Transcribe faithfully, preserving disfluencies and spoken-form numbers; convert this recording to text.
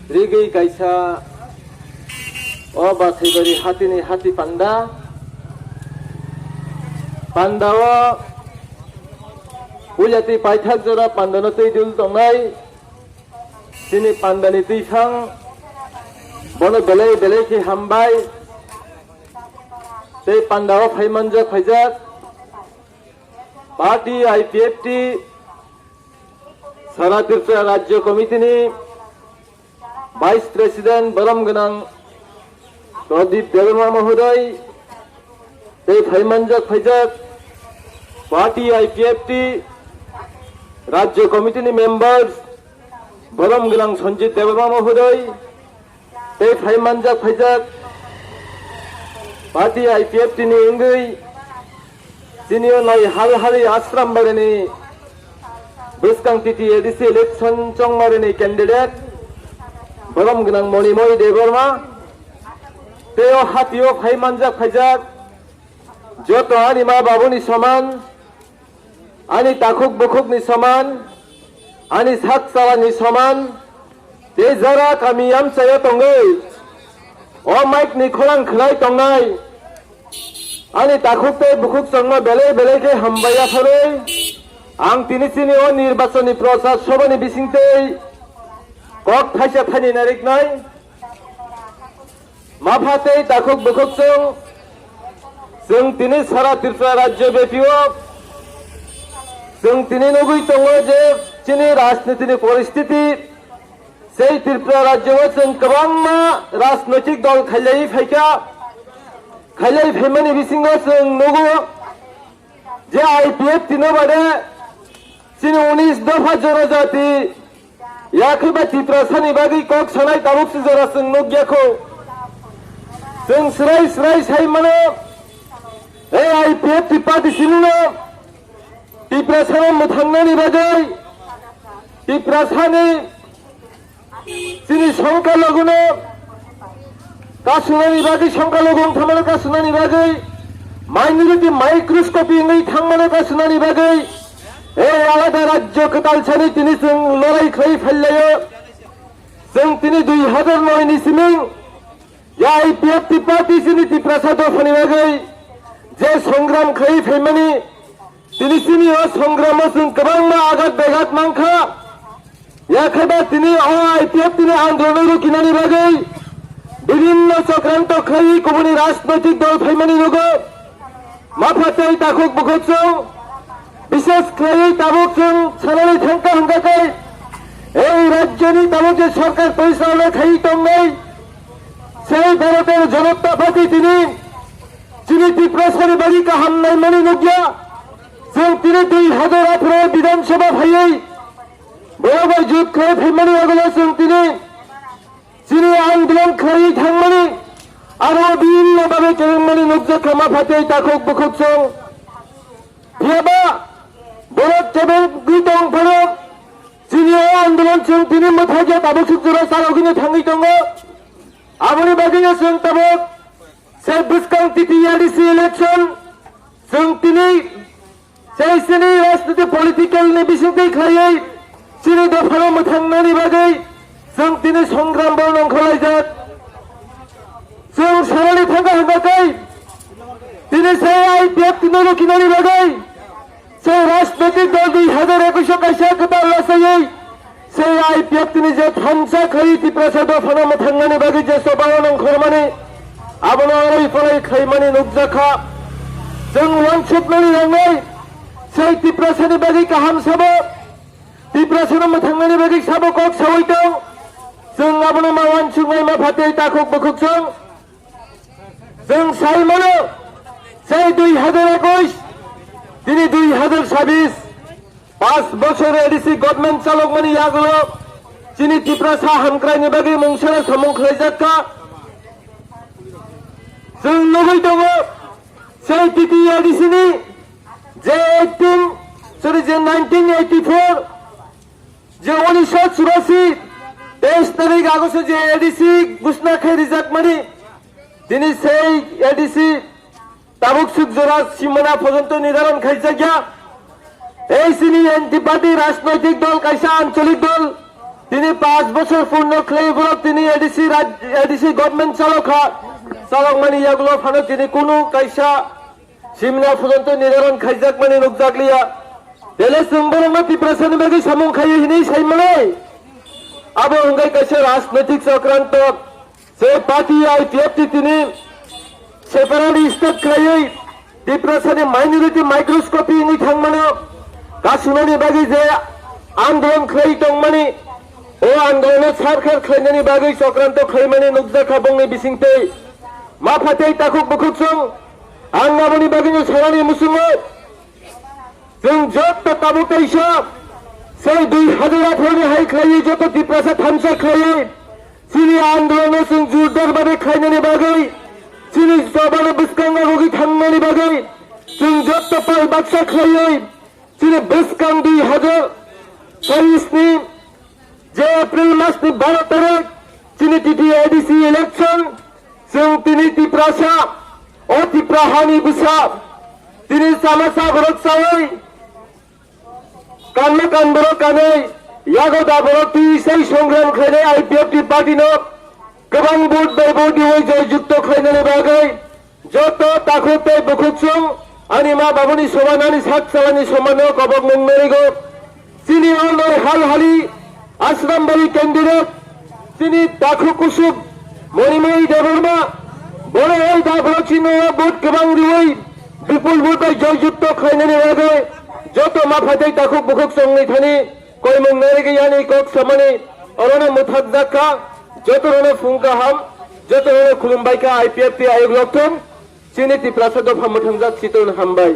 Rigwi kaisa o Basaibari hatini hati panda. Panda o puila twi paithak jora panda no twi dul tongnai. Chini panda ni twi thang bono belai belai khe hambai. Tei panda o phai manjak phaijak party I P F T Sara Tripura Rajya Committee ni Vice President borom gwnang Pradip Debbarma Mohoday, tei phaimanjak phaijak party I P F T Rajya Committee ni members borom gwnang Sanjit Debbarma Mohoday, tei phaimanjak phaijak party I P F T ni wngwi chini o nai hal hali Ashram Barini bwskang T T A D C election chongmarini candidate borom gwnang Monimoy Debbarma, tei o hatio phaimanjak phaijak joto ani ma babuni soman, ani takhuk bukhukni soman, ani sak chalani soman, tei jara kami amchaio tongwi o mike ni khorang khwnai tongnai ani takhuk tei bukhuk chongno belai belai khe hambai yapharwi ang tini chini o nirbachoni prochar sobani bisingtwi kok thaisa thaini nariknai. Mapha tei takhuk bukhuk chwng, chwng tini sara Tripura rajyo bepio chwng tini nugwi tongo je chini rajnitini poristiti sei Tripura rajyo o chwng kwbangma rajnoitik dol khailaiwi phaikha, khailaiwi phaimani bisingo chwng nugo je I P F T no bade chini unis dopha jonojati yakhe ba Tiprasani bagwi kok sanai tabuk se jora chwng nukya kho. Chwng swrai swrai sai mano, ei I P F T party simi no Tiprasano mwthangnani bagwi, Tiprasani chini songkha logono kasunani bagwi, songkha logo wngthamano kasunani bagwi, minority microscopy wngwi thangmano kasunani bagwi, ei alada rajyo kwtal sani tini chwng lorai khlai phailaio. Chwng tini dui hazar noi ni siming ya I P F T party chini Tiprasa dophani bagwi je songram khlai phaimani, tini chini o songramo chwng kwbangma agat begat mankha. Yakheba tini o I P F T ni andolon rukinani bagwi bibhinno chokranto khlaiwi kubuni rajnoitik dol phaimani nugo. Mapha tei takhuk bukhuk chwng, bishes khlaiwi tabuk chwng sanani thangkha hwnkha khe, ei rajyoni tabuk je sorkar porichalona khaiwi tongnai, sei Bharotor Janata Party tini chini Tiprasani bagwi kaham naimani nukya. Chwng tini dui hazar atharo Bidhan Sabha phaiwi borok bai jut khlai phaimani yagulo chwng tini chini andolon khlaiwi thangmani aro bibhinno babe kerengmani nukjakha mapha tei takhuk bukhuk chwng. Phiyaba borok chebengwi tong phano chini o andolon chwng tini mwthakya tabuk suk jora salogwino thangwi tongo. Aboni bagwino chwng tabuk se bwskang T T A D C election chwng tini Sei chini rajniti political ni bisingtwi khlaiwi chini dophano mwthangnani bagwi chwng tini songram bo nongkhorlaijak. Chwng sanani thangkha hwnkha khe tini sei I P F T no rukinani bagwi sei rajnaitik dol dui hazar ekush o kaisa kwtal lachaiwi Sei I P F T ni je thansa khlaiwi Tiprasa dophano mwthangnani bagwi je choba o nongkhormani, abono arwi phalai khlaimani nukjakha. Chwng uansuknani nangnai, sei Tiprasani bagwi kaham sabo, Tiprasano mwthangnani bagwi sabo kok sawi tong. Chwng abono ma uansuknai ma phatwi takhuk bukhuk chwng. Chwng sai mano, sei dui hazar ekush, tini dui hazar sabis, pas bochor A D C government chalokmani yagulo chini Tiprasa hamkraini bagwi mungsano samung khlaijak kha. Chwng nugwi tongo, sei T T A D C ni je eighteen, sorry, je nineteen eighty-four, je unisho churasi, teis tarik Agosto je A D C ghosna khe rijakmani, tini sei A D C tabuk suk jora simana porjonto nirdaron khaijakya. Ei chini anti party rajnoitik dol kaisa ancholik dol, Tini panch bochor purno khlai borok tini A D C raj-, A D C government chalok kha. Chalok mani yagulo phano tini kunu kaisa simna phujonto nidaron khaijak mani nukjak liya. Tele chwng borokno Tiprasani bagwi samung khaio hinwi sai manai. Abo hwnkhe kaisa rajnoitik chokranto. Je party I P F T tini separate state khlaiwi Tiprasani minority microscopy wngwi thangmano kasunani bagwi je andolon khlai tongmani, o andolono sarkar khlainani bagwi chokranto khlaimani nukjakha bongni bisingtwi. Ma phatai takhuk bukhuk chwng ang aboni bagwino sanani muchungo. Chwng joto tabuk teisa, sei dui hazar atharo ni hai khlaiwi joto Tiprasa thansa khlaiwi, chini andolono chwng jordar bade khlainani bagwi, chini chobano bwskango rwgwi thangnani bagwi, chwng joto pal baksa khlaiwi, chini bwskang dui hazar chobis ni je April mas ni baro tarik chini T T A D C election, chwng tini Tiprasa, o Tipra hani bwsa, tini chama cha borok chawi, kanma kan borok kanwi, yago da borok twi sai songram khlainai I P F T party no kwbang vote bai vote diwi joy jukto khlainani bagwi, joto takhuk tei bukhuk chwng ani ma babuni soman ani sak chalani somanno kobok mung narigo. Chini o noi hal hali Ashram Bari candidate chini takhuk kusuk Monimoi Debbarma, boro ei da boro chini o vote kwbang riwi bipul vote bai joy jukto khlainani bagwi joto ma phatai takhuk bukhuk chwngni thani koimung narigwi yani kok samani orono mwthakjak kha, joto rono phung kaham, joto rono khulum bai kha I P F T ayuk lokthung. Chini Tiprasa dopha mwthangjak chiton hambai.